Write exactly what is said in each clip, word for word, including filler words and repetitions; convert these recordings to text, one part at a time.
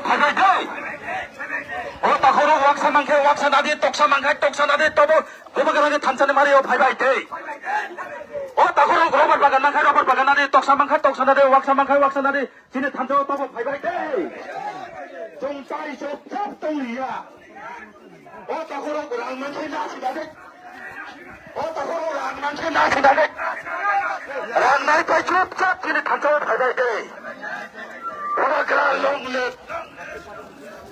Phaibai tei. O takhorok waksa mankhe waksa nadi, toksa mankhe toksa nadi, tobo bubagrani thansa ni mari o phaibai tei. O takhorok rubber bagan mankhe rubber bagan nadi, toksa mankhe toksa nadi, waksa mankhe waksa nadi, chini thansa o tobo phaibai tei. Chwng tai chwng chap tong liya. O takhorok rang mankhe nasi nadi. O takhorok rang mankhe nasi nadi. Rang nai pai chwp chap chini thansa o phaibai tei. Bubagra long live.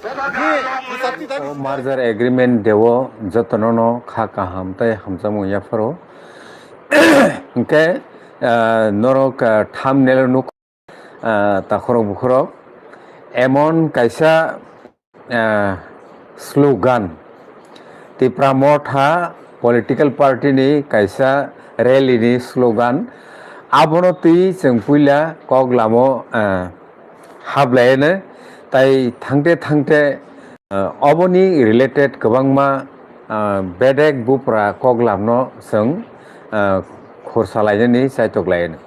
O merger agreement deo jotono no kha kaham tei hamjakmung yapharo. Hwnkhe, ah, norok, ah, thumbnail o nuk, ah, takhorok bukhorok emon kaisa, ah, slogan, Tipra Motha political party ni kaisa rally ni slogan, abono twi chwng puila kok lamo, ah, hablaiano, tai thangte thangte, ah, oboni related kwbangma, ah, bedek bupra koklamno chwng, ah, khursa lainani chaitok laiano.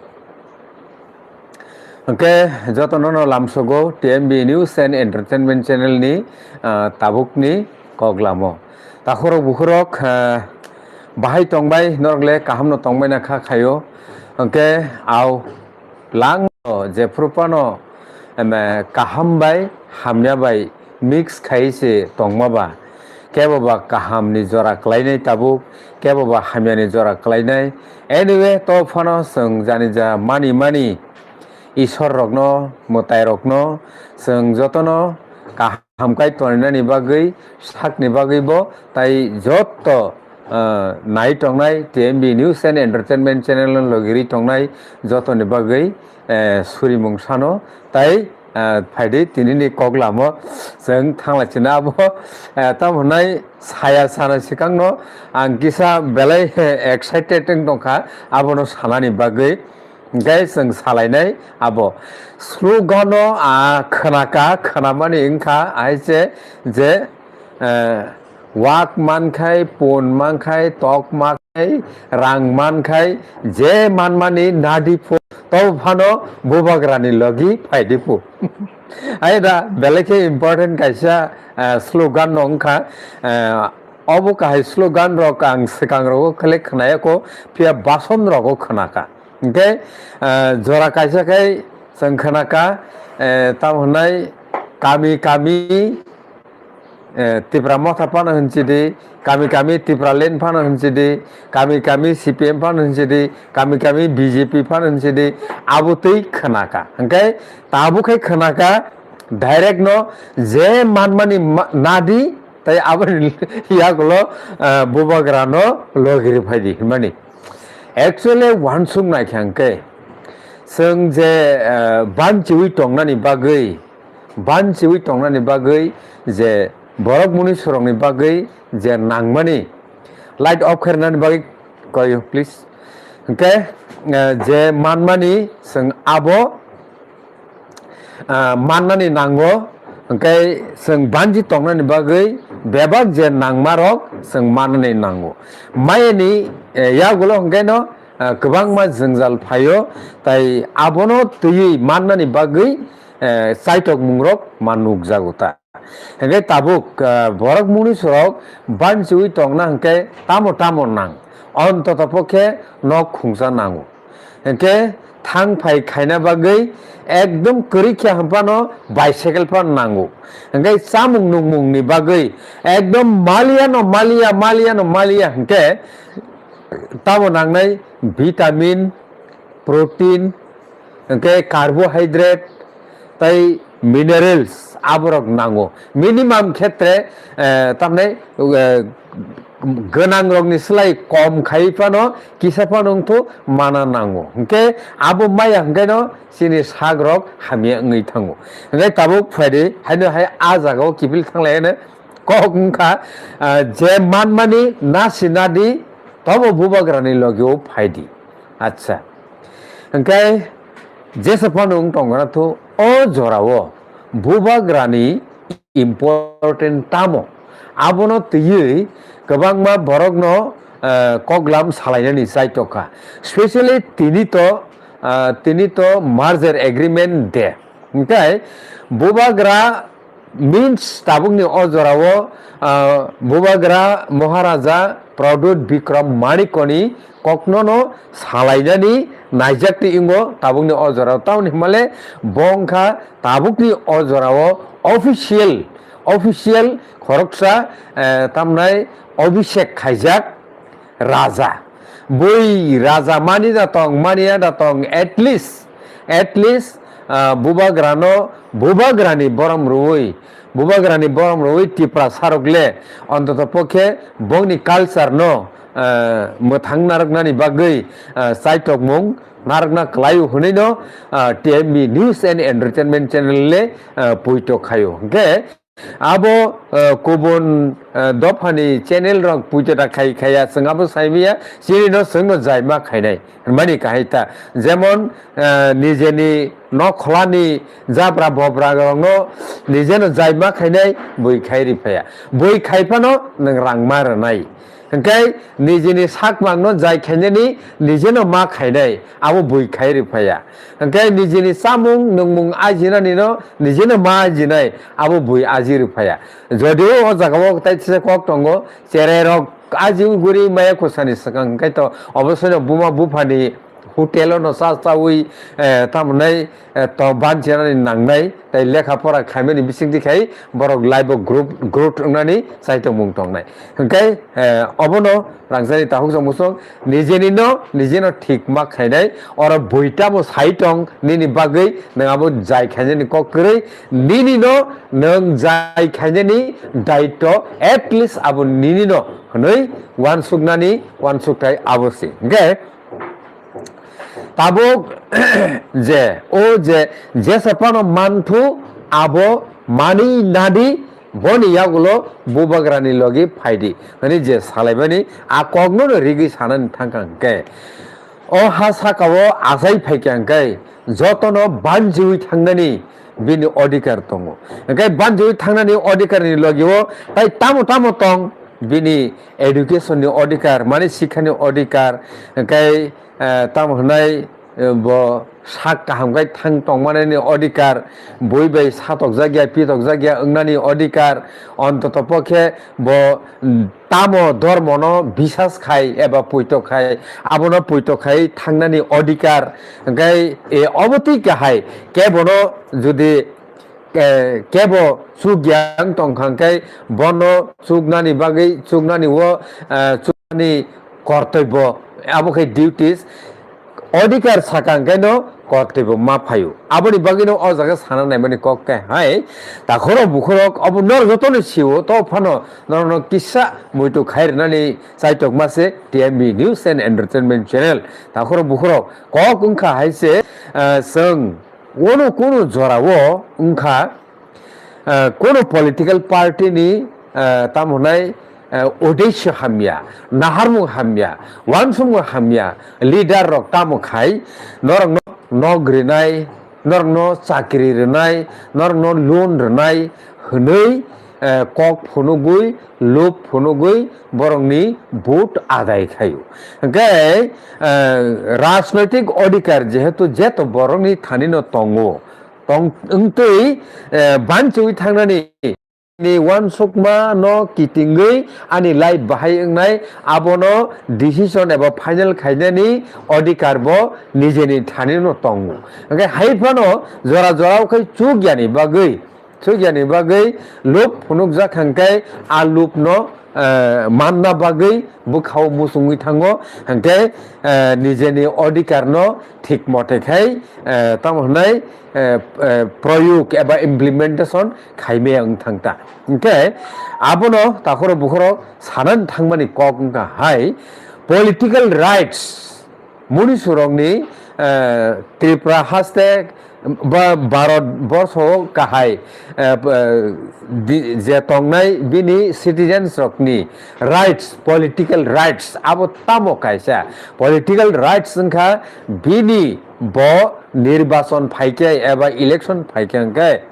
Hwnkhe jotono no lamsogo T M B News and Entertainment Channel ni, ah, tabukni koklamo. Takhorok bukhorok, ah, bahai tongbai norok le kaham no tongbai na kha khaio. Hwnkhe au lang jephru phano, em, kaham bai hamya bai mix khai se tongma ba, kebo ba kaham ni jora kwlainai tabuk, kebo ba hamya ni jora kwlainai. Anyway, to phano chwng jani ja mani mani Isor rokno, mwtai rokno chwng jotono kaham kai toninani bagwi, sakni bagwi bo tai jotto, ah, nai tongnai T M B News and Entertainment Channel no logiri tongnai jotoni bagwi, eh, surimung sano tai, eh, phaidi tinini koklamo chwng thanglaisina abo, eh, tamo hwnai saya sana swkangno ang kisa belai, eh, excited wng tongkha abono sanani bagwi. Hwnkhe chwng salainai abo slogano a khwnaka, khwnamani wngkha hai se je, eh, wak mankhai, pun mankhai, tok mankhai, rang mankhai, je manmani nadi phu, to phano bubagrani logi phaidi phu. Ai da, belai khe important kaisa, eh, slogan no wngkha, eh, obo kahai slogan rok ang swkang rogo khele khwnaya kho, phiya bason rogo khwnaka. Hwnkhe, eh, jora kaisa khai chwng khwnaka, eh, tamo hwnai kami kami, eh, Tipra Motha phano hwnchidi, kami kami Tipraland phano hwnchidi, kami kami C P M phano hwnchidi, kami kami B J P phano hwnchidi, abo twi khwnaka. Hwnkhe tabuk khai khwnaka direct no je manmani ma-, nadi, tai aboni yagulo, eh, bubagrano logiri phaidi hwnmani. Actually, wansuk naikha hwnkhe, chwng je, eh, banchiwi tongnani bagwi, banchiwi tongnani bagwi je borok muni sorokni bagwi je nangmani, light off khairnani bagwi koyo, please. Hwnkhe, eh, je manmani chwng abo, ah, mannani nango, hwnkhe chwng banchi tongnani bagwi bebak je nangmarok chwng mannani nango. Mayani, eh, yagulo hwnkhe no, ah, kwbangma jwngjal phaio, tai abono twiwi mannani bagwi, eh, chaitokmungrok ma nukjago ta. Hwnkhe tabuk, ah, borok muni sorok banchiwi tongna hwnkhe tamo tamo nang, ontoto pokhe nok khungsa nango. Hwnkhe thang phai khaina bagwi ekdom kwrwi khe hwnphano bicycle phano nango. Hwnkhe chamung nungmungni bagwi ekdom maliya no maliya, maliya no maliya hwnkhe tamo nangnai vitamin, protein, hwnkhe carbohydrate, tai minerals aborok nango. Minimum khetre, eh, tamni, eh, gwnangrokni slai kom khai phano kisa phano wngthu mana nango. Hwnkhe abo maya hwnkhe no chini sagrok hamya wngwi thango. Hwnkhe tabuk phaidi, haino hai a jagao kiphil thanglai hwno kok wngkha, ah, je manmani nasi nadi tobo bubagrani logio phaidi. Acha. Hwnkhe jesa phano wng tongna thu o jorao bubagrani important tamo? Abono twiwi kwbangma borokno, eh, koklam salainani chaitokha. Specially tini to, ah, tini to merger agreement de. Hwnkhe bubagra Means tabukni o jorao, ah, Bubagra Maharaja Pradyut Bikram Manikoni koknono salainani naijak twi wngo tabukni o jorao. Tamoni hwnmale bo wngkha tabukni o jorao official, official khoroksa, eh, tamnai Abhishek khaijak raja. Bui raja mani da tong, mani ya da tong, at least, at least, ah, Bubagrano, Bubagrani borom rwui, Bubagrani borom rwui Tipra sarok le, ontoto pokhe bongni culture no, ah, mwthang narwknani bagwi, ah, chaitokmung narwkna kwlaio hwnwi no, ah, T M B News and Entertainment Channel le, ah, puitok khaio. Hwnkhe, Abo, eh, kubun, eh, dophani channel rok puito da khai khaya, chwng abo saimaya, chini no chwng no jaima khainai, hwnmani kahai ta. Jemon, eh, nijeni nokholani jabra bobra rokno nije no jaima khainai, bui khai ri phaya. Bui khai phano nwng rang ma rwnai. Hwnkhe nijini sakmangno jai khainani nijeno ma khainai, abo bui khai rw phaya. Hwnkhe nijini chamung nungmung ajinanino nijeno ma ajinai, abo bui aji rw phaya. Jodio o jagao tai thisa kok tongo, cherai rok aji guri maya kusani swkang hwnkhe to obosoino buma buphani hotel-o no cha chaui, eh, tamo nai, eh, to banchirani nangnai, tai lekha pora khaimani bisingtwi khai borok life-o group, group wngnani chaitokmung tongnai. Hwnkhe, eh, obono rangchakni takhuk chwng muchung nijeni no, nijeno thik ma khainai, oro buitamo sai tong nini bagwi, nwng abo jai khainani kok kwrwi, nini no nwng jai khainani daitto, at least abo nini no hwnwi uansuknani uansukthai abo se. Hwnkhe, Tabuk je, o je, jesa phano manthu abo mani nadi, boni yagulo Bubagrani logi phaidi, hwnwi je salaimani a kokno no rigwi sanani thangkha hwnkhe, o ha sakao achai phaikha hwnkhe jotono banjiwi thangnani bini odhikar tongo. Hwnkhe banjiwi thangnani odhikarni logio tai tamo tamo tong, bini education ni odhikar, mane sikha ni odhikar, hwnkhe, eh, tamo hwnai, eh, bo sak kaham khai thang tongmani odhikar, bui bai satokjak ya, pitokjak ya wngnani odhikar, ontoto pokhe bo, mm, tamo dhormono bisas khai eba puito khai, abono puito khai thangnani odhikar, hwnkhe, eh, obo twi kahai kebono jodi eh, kebo chukya wng tongkha hwnkhe bono chuknani bagwi, chuknani o, eh, chuknani kortoibo, abo khe duties, odhikar saka hwnkhe no kortoibo ma phaio. Aboni bagwino o jaga sana naimani kok khe hai, takhorok bukhorok obo norok jotono sio, to phano norokno kisa muitu khai rwnani chaitokma se T M B News and Entertainment Channel. Takhorok bukhorok kok wngkha hai se, eh, chwng Ono kono jorao wngkha, eh, kono political party ni, eh, tamo hwnai, eh, uddesyo hamya, naharmung hamya, uansukmung hamya, leader rok tamo khai, norokno nok rinai, norokno chakri rinai, norokno loan rinai hwnwi, eh, kok phunugwi, lob phunugwi borokni vote adai khaio. Hwnkhe, eh, rajnoitik odhikar jehetu jeto borokni thanino tongo, tong wngtwi, eh, banchiwi thangnani ni uansukma no kitingwi ani life bahai wngnai, abono decision eba final khainani odhikar bo nijeni thanino tongo. Hwnkhe hai phano jora jorao khai chukyani bagwi, chukyani bagwi lub phunukjak hwnkhe a lubno, eh, manna bagwi bwkhao muchungwi thango, hwnkhe, eh, nijeni odhikarno thik mote khai, eh, tamo hwnai, eh, eh, proyog eba implementation khaimaya wng thang ta. Hwnkhe abono takhoro bukhoro sanani thangmani kok wngkha hai political rights, Munisurokni, eh, Tripura haste ba Bharat borsho kahai, eh, eh, di-, je tongnai bini citizens rokni rights, political rights, abo tamo kaisa political rights wngkha bini bo nirbachon phaikhe eba election phaikhe hwnkhe,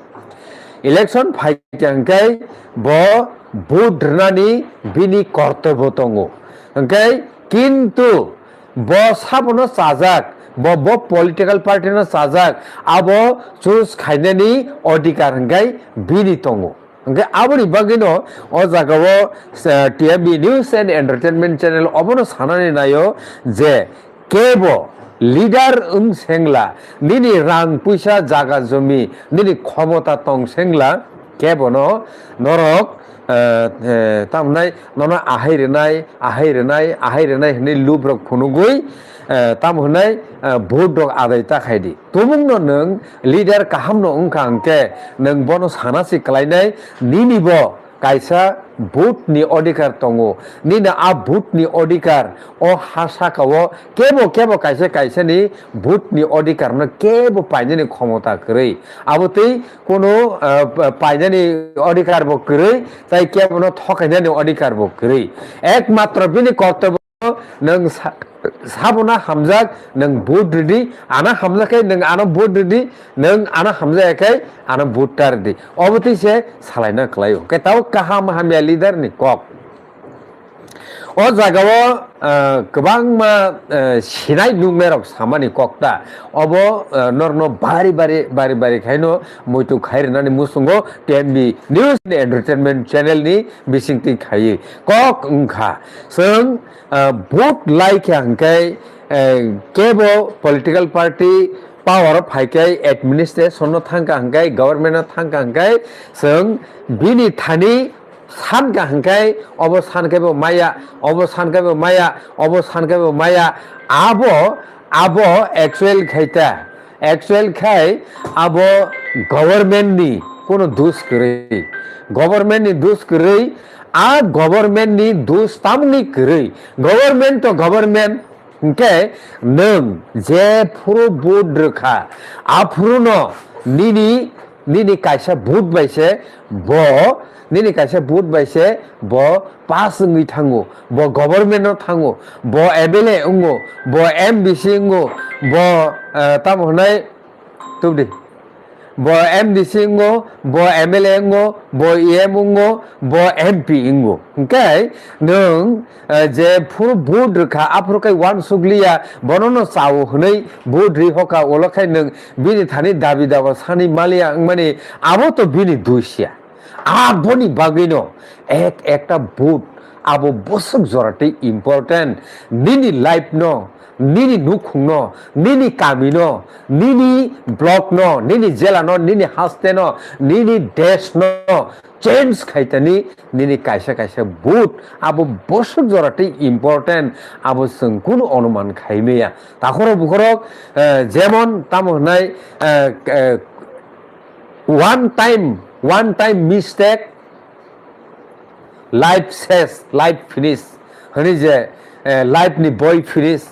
election phaikhe hwnkhe bo vote rwnani bini kortobo tongo. Hwnkhe kintu bo sabono chajak, bo, bo political party no chajak, abo choose khainani odhikar hwnkhe bini tongo. Hwnkhe aboni bagwino o jagao, eh, T M B News and Entertainment Channel obono sanani naio je kebo leader wng sengla, nini rang puisa, jaga jumi, nini khomota tong sengla, kebono norok, eh, eh, tamnai nono ahai rwnai, ahai rwnai, ahai rwnai hwnwi lubrok phunugwi, eh, tamo hwnai, eh, vote rok adai ta khai di. Tumungno nwng leader kahamno wngkha hwnkhe nwng bono sana se klainai, nini bo kaisa vote ni odhikar tongo. Nini a vote ni odhikar o ha saka o kebo kebo kaisa kaisa ni vote ni odhikar no kebo painani khomota kwrwi. Abo tei kono, ah, pa-, painani odhikar bo kwrwi, tai kebo no thokainani odhikar bo kwrwi. Ekmatro bini kortobyo nwng sa-, sabona hamjak, nwng vote ridi, ana hamjak khe nwng ano vote ridi, nwng ano hamjak khe ano vote ta ridi. Obo tei se salaina kwlaio. Khe tabo kaham hamya leader ni kok. O jagao, ah, kwbangma, ah, sinai nuknairok samani kok ta. Obo, ah, norno bari bari, bari bari khaino muitu khai rwnani muchungo T M B News and Entertainment Channel ni bisingtwi khaiwi kok wngkha. Chwng, ah, vote lai khe hwnkhe, eh, kebo political party power o phai khe administration no thang kha hwnkhe, government no thang kha hwnkhe, chwng bini thani san kha hwnkhe, obo san khe bo maya, obo san khe bo maya, obo san khe bo maya, abo, abo actual khai ta. Actual khai abo government ni kono dos kwrwi. Government ni dos kwrwi, a government ni dos tamni kwrwi. Government to government, hwnkhe nwng je phuru vote rwkha, a phuru no nini, nini kaisa vote bai se bo, nini kaisa vote bai se bo pass wngwi thango, bo government no thango, bo M L A wngo, bo M D C wngo, bo, eh, tamo hwnai, tubdi. Bo M D C wngo, bo M L A wngo, bo E M wngo, bo M P wngo. Hwnkhe nwng, eh, je phuru vote rwkha, aphuru khe uansukliya, bono no chao hwnwi vote ri hoka, ulo khe nwng bini thani dabi daba sani maliya wngmani, abo to bini dusya. Aboni bagwino ek ekta vote abo bwswk jora tei important. Nini life no, nini nukhung no, nini kami no, nini block no, nini jela no, nini haste no, nini desh no change khaitani nini kaisa kaisa vote abo bwswk jora tei important, abo chwng kunu onuman khaimaya. Takhorok bukhorok, eh, jemon tamo hwnai, eh, eh, one time, one time mistake, life ses, life finish. Hwnwi je, eh, life ni boi finish.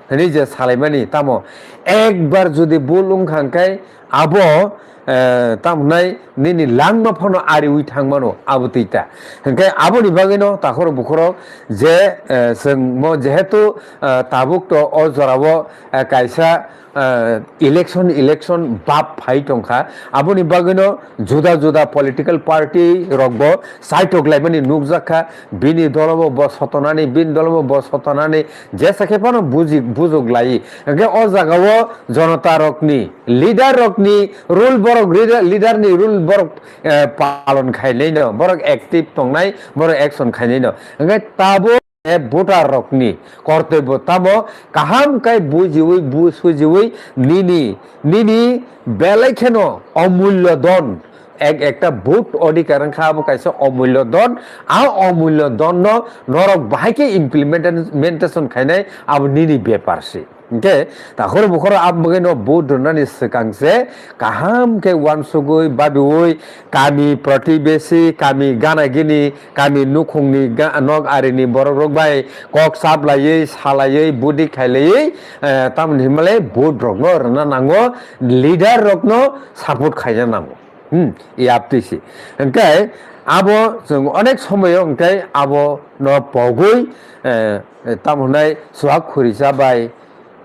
Hwnwi je salaimani tamo. Ekbar jodi bul wngkha hwnkhe abo, eh, tamo hwnai nini langma phano ariwi thangmano abo twi ta. Hwnkhe aboni bagwino takhorok bukhorok je, eh, chwng mo jehetu, eh, tabuk to o jorao, eh, kaisa ah, election, election bab phai tongkha. Aboni bagwino juda juda political party rokbo saitok laimani nukjakha. Bini dolobo bo sotonani, bini dolobo bo sotonani, jesa khe phano buji-, bujok lai. Hwnkhe o jagao jonota rokni, leader rokni rule borok, leader, leader ni rule borok, eh, palon khainai no, borok active tongnai, borok action khainai no. Hwnkhe tabo voter rokni kortobyo tamo kaham khe bujiwi, bu-, sujiwi nini, nini belai kheno omullo don, ek ekta vote odhikar wngkha, abo kaisa omullo don. A omullo don no norok bahai khe implementation khainai, abo nini bepar se. Hwnkhe takhoro bukhoro aboni bagwi no vote rwnani swkang se kaham khe uansugwi babiwi kami protibesi, kami gana gini, kami nukhungni ga-, nok arini borok rok bai kok saplaiwi, salaiwi, budi khailaiwi, eh, tamoni hinmale vote rokno rwna nango, leader rokno support khaina nango. Hmm, yaptwi se. Hwnkhe abo chwng onek somoyo hwnkhe abo no pogwi, eh, tamo hwnai chuak khurisa bai,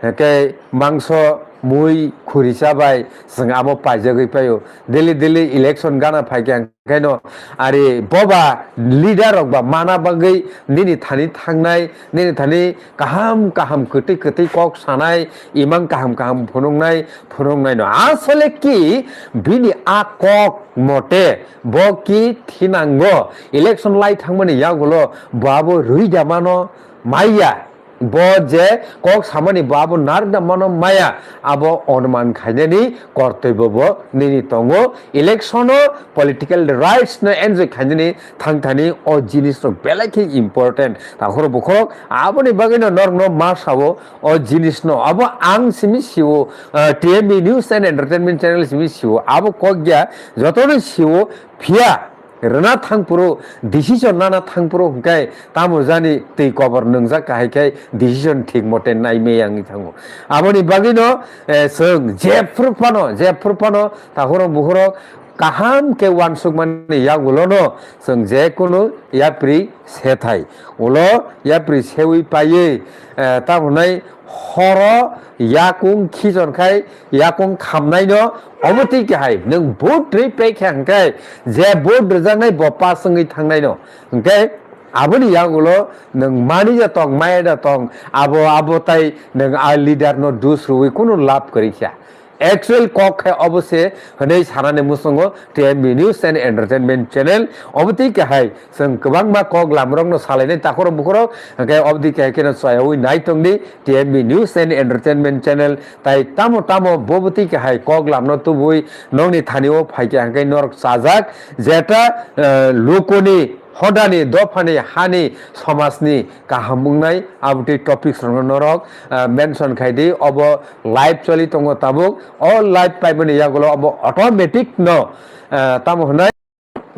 hwnkhe mangso mui khurisa bai chwng abo paijagwi paio. Daily daily election gana phaikha hwnkhaino ari boba leader rok ba mana bagwi nini thani thangnai, nini thani kaham kaham kwtwi kwtwi kok sanai, imang kaham kaham phunuknai, phunuknaino. Asole ki bini a kok mote bo ki thinango election lai thangmani yagulo bo abo rwi da mano maya. Bo je kok samani bo abo narwkna mano maya, abo onuman khainani kortoibo bo nini tongo. Election o political rights no enjoy khainani thangthani o jinis rok belai khe important. Takhoro bukhorok aboni bagwi no norok no ma sao o jinis no. Abo ang simi sio, ah, T M B News and Entertainment Channel simi sio. Abo kok ya jotono sio phiya. Rwna thangphuru, decision nana thangphuru hwnkhe tamo jani twi kobor nwngjak kahai khe decision thik mote nai meyangwi thango. Aboni bagwino, eh, chwng jephru phano, jephru phano takhorok bukhorok kaham khe uansukmani yagulono chwng jekunu yapri sethai. Ulo yapri sewi paiwi, eh, tamo hwnai horo yakung khichon khai yakung khamnaino omo twi khe hai nwng vote rwi paikha hwnkhe je vote rwjaknai bo pass wngwi thangnaino. Hwnkhe aboni yagulo nwng mani da tong, maya da tong, abo, abo tai nwng a leader no dus rwui kunu lab kwrwi kha. Actual kok khe obo se hwnwi sanani muchungo T M B News and Entertainment Channel. Omo twi khe hai chwng kwbangma kok lamrokno salainai takhorok bukhorok, hwnkhe obo twi khe hai kheno chayaui nai tongdi T M B News and Entertainment Channel. Tai tamo tamo bo bwtwi khe hai kok lamno tubui nokni thani o phaikha hwnkhe norok chajak jeta, eh, lukuni hodani dophani hani somajni kaham wngnai abotwi topics rokno norok, eh, mention khaidi. Obo live choli tongo tabuk. O live paimani yagulo obo automatic no, eh, tamo hwnai,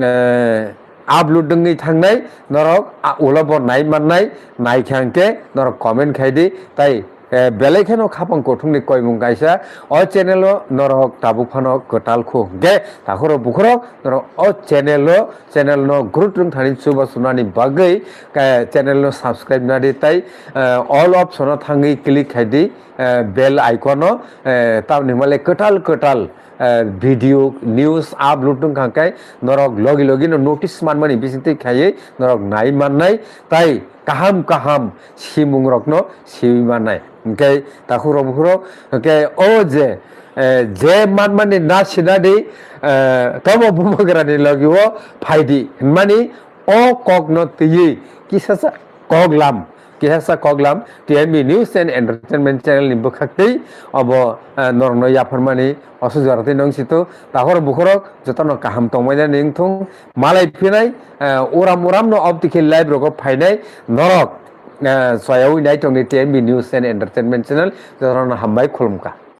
eh, upload wngwi thangnai, norok a ulo bo nai mannai, nai khe hwnkhe norok comment khaidi. Tai, eh, belai kheno khapang kuthungni koimung kaisa o channel o norok tabuk phano kwtal khu hwnkhe takhorok bukhorok norok o channel o, channel no growth wng thani chubachu nani bagwi, eh, channel no subscribe nadi tai, eh, all option o thangwi click khaidi, eh, bell icon o, eh, tamni hwnmale kwtal kwtal, eh, video news upload wngkha khe norok logi logi no notice manmani bisingtwi khaiwi norok nai mannai tai kaham kaham simung rokno siwi mannai. Hwnkhe takhorok bukhorok hwnkhe o je, eh, je manmani na sinadi, eh, tomo bubagrani logi o phaidi hwnmani o kokno twiwi kisasa koklam, kisasa koklam T M B News and Entertainment Channel ni bwkhaktwi obo, eh, norokno yapharmani oso joratwi nong situ. Takhorok bukhorok jotono kaham tongmani wngthung. Malai phinai, eh, uram uramno obtwi khe live rogo phainai norok, eh, soyaui nai tongni T M B News and Entertainment Channel jotono hambai khulumkha.